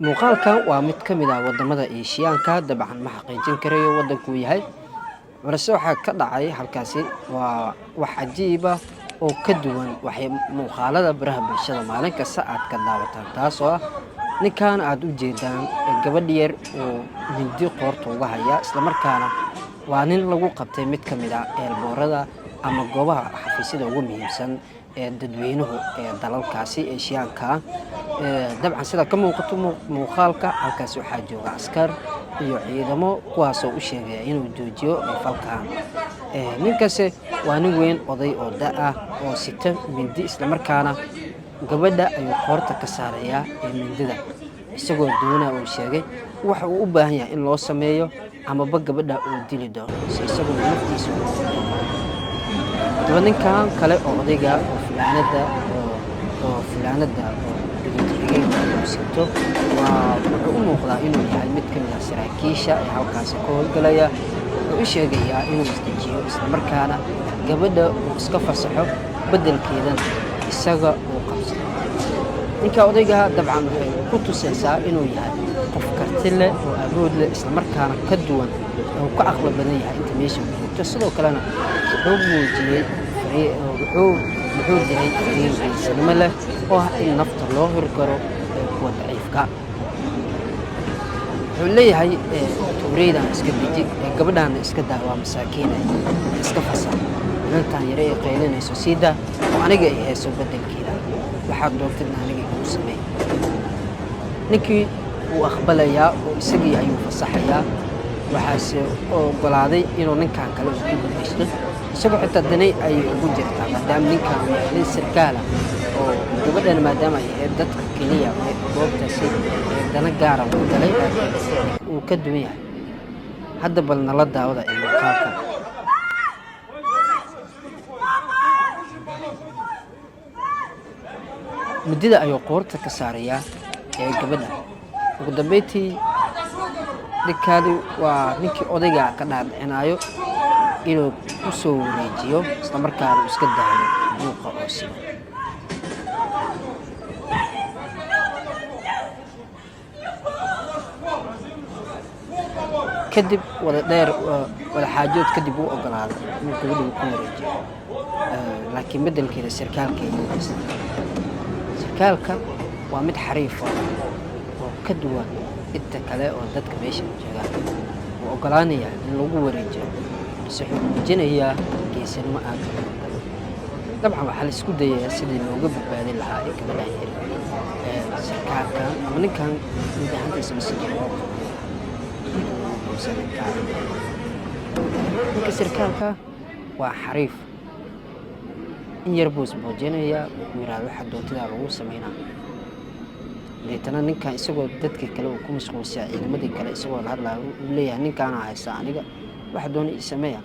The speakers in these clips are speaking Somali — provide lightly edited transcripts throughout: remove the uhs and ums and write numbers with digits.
Muuqaalkan waa mid ka mid ah wadamada Eeshiyaanka. Dabcan ma xaqiijin karayo wadankuu yahay, balse waxaa ka dhacay halkaasi waa wax cajiib ah oo ka duwan waxay muuqaalada baraha bulshada maalin kasta aad ka daawataan, taasoo ah ninkan aad u jeedaan gabadh yar oo mindi qoorta uga haya, islamarkaana waa nin lagu qabtay mid ka mid ah airport-yada ama goobaha xafiisyada ugu muhiimsan ee dadweynuhu ee dalalkaasi Eeshiyaanka. Dabcan sida ka muuqato muuqaalka, halkaasi waxaa jooga askar iyo ciidamo, kuwaasoo u sheegaya inuu joojiyo falkan. Ninkaasi waa nin weyn, oday oo da ah oo sita mindi, islamarkaana gabadha ayuu qoorta ka saarayaa ee mindida, isagoo doonaa uu sheegay waxa uu u baahan yahay in loo sameeyo amaba gabadha uu dili doono si isaguna naftiisa uu badbaadiyo. Haddaba ninkan kale oo odayga oo funaanada oo funaanada oo gaduud xigeenka uu sito waa wuxuu u muuqdaa inuu yahay mid ka mid ah saraakiisha ee halkaasi ka howlgalaya. Wuxuu u sheegayaa inuu isdejiyo, islamarkaana gabadha uu iska fasaxo, beddelkeedana isaga uu qabsado. Ninka odayga dabcan waxay ku tusaysaa inuu yahay qof karti leh oo awood leh, islamarkaana ka duwan oo ka caqli badan yahay inta meesha joogto. Sidoo kalena wuxuu muujiyey, wuxuu diray fariin geesinimo leh oo ah in nafta loo huri karo kuwa daciifka. Wuxuu leeyahay tuureydan iska deji, gabadhaana iska daa, waa masaakiine, iska fasax inantan yare ee qaylinayso, sii daa oo aniga ay hayso, beddelkeeda waxaad doontidna aniga igu sameey. Ninkii wuu aqbalayaa oo isagii ayuu fasaxayaa, waxaase ogolaaday inuu ninkan kale uu ku guuleysto. Isagoo xitaa danay ayay ugu jirtaa, maadaama ninkan uu yahay nin sarkaala oo gabadhan maadaama ay ahayd dadka keliya ee goobtaasi ee dana gaara u galay, laakiin uu ka duwan yahay. Hadda bal nala daawada ee muuqaalka. Muddada ayuu qoorta ka saarayaa ee gabadha. Ugu dambeyntii ninkaani waa ninkii odayga ka dhaadhicinayo inuu ku soo wareejiyo, islamarkaana uu iska daayo buuqa oo sida. Kadib wada dheer wada xaajood kadib wuu ogolaaday inuu gabadha ku wareejiyo, laakiin beddelkeeda sarkaalka ayuu haystay. Sarkaalka waa mid xariif ah oo ka duwan inta kale oo dadka meesha joogaan. Wuu ogolaanayaa in lagu wareejiyo, balse wuxuu muujinayaa geesinimo aad u xoog badan. Dabcan waxaa la isku dayayaa sidii looga badbaadin lahaa ee gabadhan yar sarkaalkan ama ninkan guud ahaantiisa masjidka loo qabanayo. Ninka sarkaalka waa xariif, in yar buu ismuujinayaa, wuxuu yidhahda waxa doontidaa lagu sameynaa. Deetana ninkan isagoo dadkii kale uu ku mashquulsiya, ciidamadii kale isagoo la hadlayo, uu leeyahay ninkaana haysta aniga, waxa doona ii sameeya,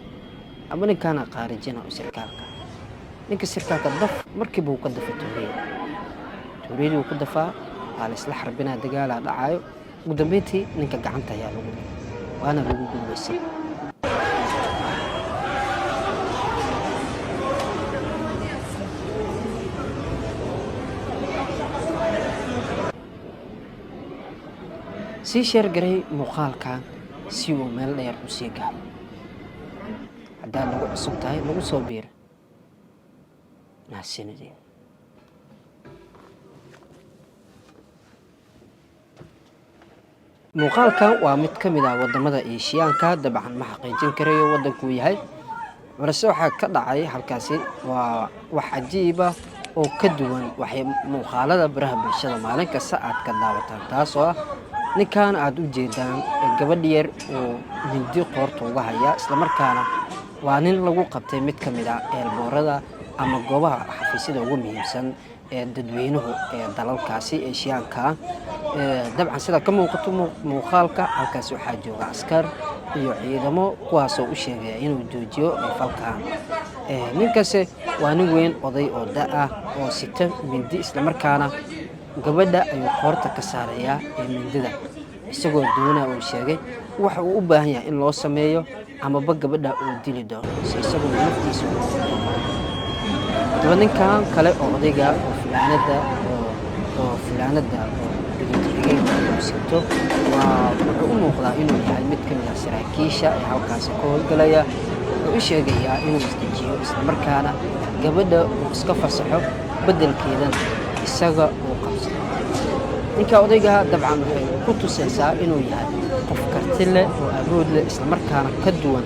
ama ninkaana qaarijina oo sarkaalka. Ninka sarkaalka daf markiiba uu ka dafa tuuriyada, tuuriyadii uu ku dafaa, waa la isla xarbinaa, dagaalaa dhacaayo. Ugu dambeyntii ninka gacanta ayaa lagu dhigay, waana lagu guuleystay. Sii share garay muuqaalkan si uu meel dheer u sii gaaro. Haddaad nagu cusub tahay, nagu soo biir. Mahadsanideen. Muuqaalkan waa mid ka mid ah wadamada Eeshiyaanka. Dabcan ma xaqiijin karayo wadankuu yahay, balse waxaa ka dhacay halkaasi waa wax cajiib ah oo ka duwan waxay muuqaalada baraha bulshada maalin kasta aad ka daawataan, taasoo ah ninkan aad u jeedaan gabadh yar oo mindi qoorta uga haya, islamarkaana waa nin lagu qabtay mid ka mid ah airport-yada ama goobaha xafiisyada ugu muhiimsan ee dadweynuhu ee dalalkaasi Eeshiyaanka. Dabcan sida ka muuqato muuqaalka, halkaasi waxaa jooga askar iyo ciidamo, kuwaasoo u sheegaya inuu joojiyo falkan. Ninkaasi waa nin weyn, oday oo da ah oo sita mindi, islamarkaana gabadha ayuu qoorta ka saarayaa ee mindida, isagoo doonaa uu sheegay waxa uu u baahan yahay in loo sameeyo amaba gabadha uu dili doono si isaguna naftiisa uu badbaadiyo. Haddaba ninkan kale oo odayga oo funaanada oo funaanada oo gaduud xigeenka uu uu sito waa wuxuu u muuqdaa inuu yahay mid ka mid ah saraakiisha ee halkaasi ka howlgalaya. Wuxuu u sheegayaa inuu isdejiyo, islamarkaana gabadha uu iska fasaxo, beddelkeedana isaga uu qabsado. Ninka odaygaha dabcan waxay ku tusaysaa inuu yahay qof karti leh oo awood leh, islamarkaana ka duwan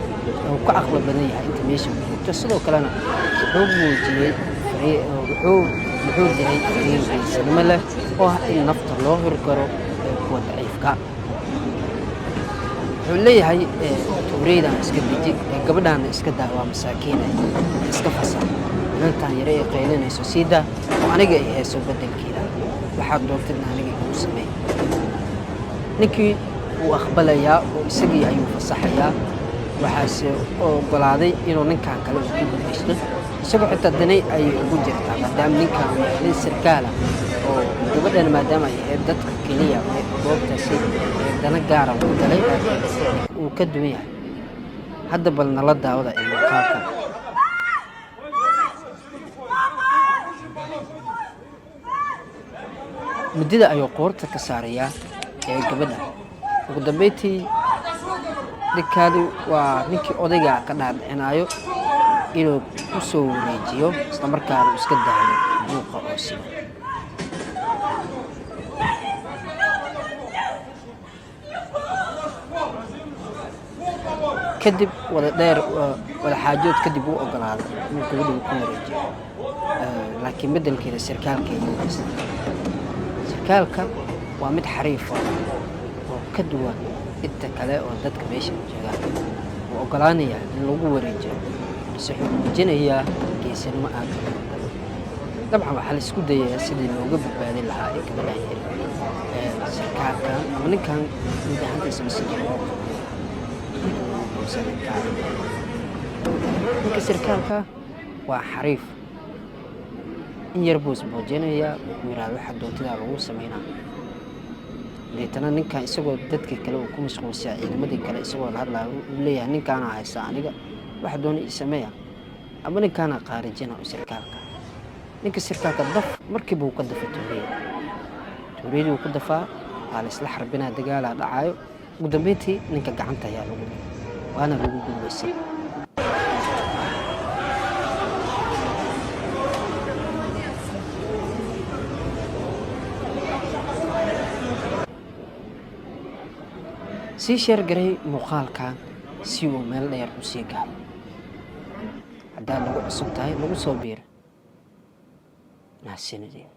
oo ka caqli badan yahay inta meesha joogto. Sidoo kalena wuxuu muujiyey, wuxuu diray fariin geesinimo leh oo ah in nafta loo hori karo ee kuwa daciifka. Wuxuu leeyahay, "Tuureydan iska deji ee gabadhaana iska daa, waa masaakiine, iska fasax. Inantan yare ee qaylinayso sii daa oo aniga ay hayso, beddelkeeda waxaad doontidna aniga igu sameey." Ninkii wuu aqbalayaa oo isagii ayuu fasaxayaa. Waxaase ogolaaday inuu ninkan kale uu ku bedeshto. Isagoo xitaa danay ayay ugu jirtaa, maadaama ninkan uu yahay nin sarkaala oo gabadhan maadaama ay ahayd dadka keliya ee goobtaasi ee dana gaara ku galay, laakiin uu ka duwan yahay. Hadda bal nala daawada ee muuqaalka. Muddada ayuu qoorta ka saarayaa ee gabadha. Ugu dambeyntii ninkaani waa ninkii odayga ka dhaadhicinayo inuu ku soo wareejiyo, islamarkaana uu iska daayo buuqa oo sida. Kadib wada dheer wada xaajood kadib wuu ogolaaday inuu gabadha ku wareejiyo, laakiin beddelkeeda sarkaalka ayuu haystay. Sarkaalka waa mid xariif ah oo ka duwan inta kale oo dadka meesha joogaan. Wuu ogolaanayaa in lagu wareejiyo, balse wuxuu muujinayaa geesinimo aad u xoog badan. Dabcan waxaa la isku dayayaa sidii looga badbaadin lahaa ee gabadhan yar ee sarkaalkan ama ninkan guud ahaantiisaba sidii loo qaban lahaa. Ninka sarkaalka waa xariif. In yar buu ismuujinayaa, wuxuu yidhahda, "Waxa doontidaa lagu sameynaa." Deetana ninkan isagoo dadkii kale uu ku mashquulsiya, ciidamadii kale isagoo la hadlaya, uu leeyahay, "Ninkaana haysta aniga, waxa doona ii sameeya," ama ninkaana qaarijina oo sarkaalka. Ninka sarkaalka daf markiiba uu ka dafa tuuriyada. Tuuriyadii uu ku dafaa, waa la isla xarbinaa, dagaalaa dhacaayo. Ugu dambeyntii ninka gacanta ayaa lagu dhigay, waana lagu guulaystay. Sii share garay muuqaalkan si uu meel dheer u sii gaaro. Haddaad nagu cusub tahay, nagu soo biir. Mahadsanideen.